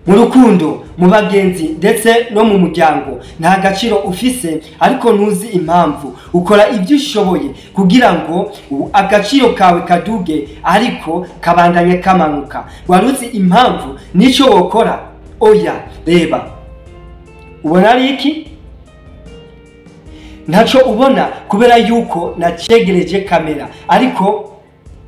Mu rukundo, mu bagenzi ndetse no mu muryango nta gaciro ufise, ariko ntuzi impamvu. Ukora ibyo ushoboye kugira ngo agaciro kawe kaduge, ariko kabandanye kamanuka. Wari uzi impamvu n'icyo wokora? Oya, reba, ubona ari iki? Ntacyo ubona kubera yuko nacegereje kamera, ariko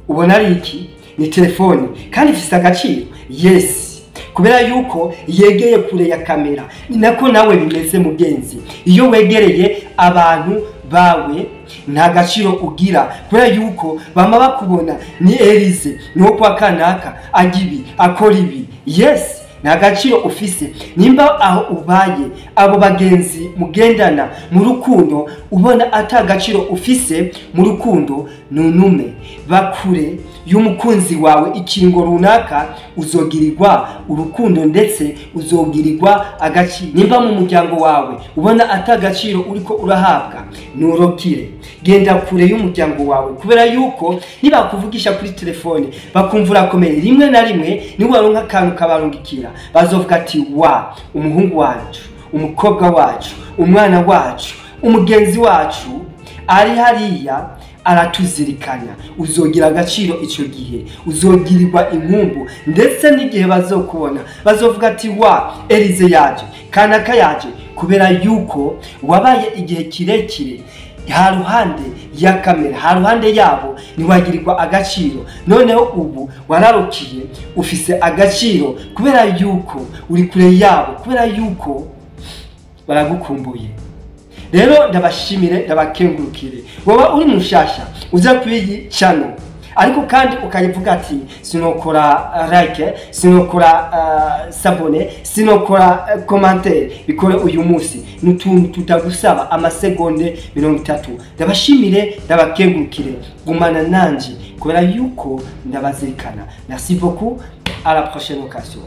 ubona ari iki? Ni telefone, kandi ifise agaciro. Yes, kubera yuko yegeye kure ya kamera. Ni nako nawe bimeze, mugenzi. Iyo wegereye abantu bawe nta gaciro ugira, kubera yuko bama bakubona ni Elize, ni wo kwa kanaka, ajya ibi, akora ibi. Yes, nta gaciro ufise. Nimba aho ubaye, abo bagenzi mugendana mu rukundo, ubona ata gaciro ufise mu rukundo, nunume bakure y'umukunzi wawe ikingo runaka, uzogirirwa urukundo ndetse uzogirirwa agaciro. Nimba mu muryango wawe ubona ata gaciro uriko urahabwa, nurokire, genda kure y'umuryango wawe, kubera yuko nibakuvugisha kuri telefone bakumva urakomeye, rimwe na rimwe niwaronka akantu kabarungikira, bazovuga ati: "Wa umuhungu wacu, umukobwa wacu, umwana wacu, umugenzi wacu ari hariya aratuzirikana." Uzogira agaciro icyo gihe, uzogirirwa inkumbu, ndetse n'igihe bazokubona bazovuga ati: "Wa Elize yaje, kanaka yaje," kubera yuko wabaye igihe kirekire ha ruhande ya kamera, ha ruhande yabo, ntiwagirirwa agaciro. Noneho ubu wararukiye, ufise agaciro kubera yuko uri kure yabo, kubera yuko baragukumbuye. Rero ndabashimire, ndabakengurukire. Wowe uri mushasha uza kuri iyi channel, ariko kandi ukayivuga ati: "Sinokora like, sinokora s'abonner, sinokora commentaire," bikore uyu munsi. Ni utuntu tutagusaba amasegonde 30. Ndabashimire, ndabakengurukire. Gumana nanje kubera yuko ndabazirikana. Merci beaucoup, à la prochaine occasion.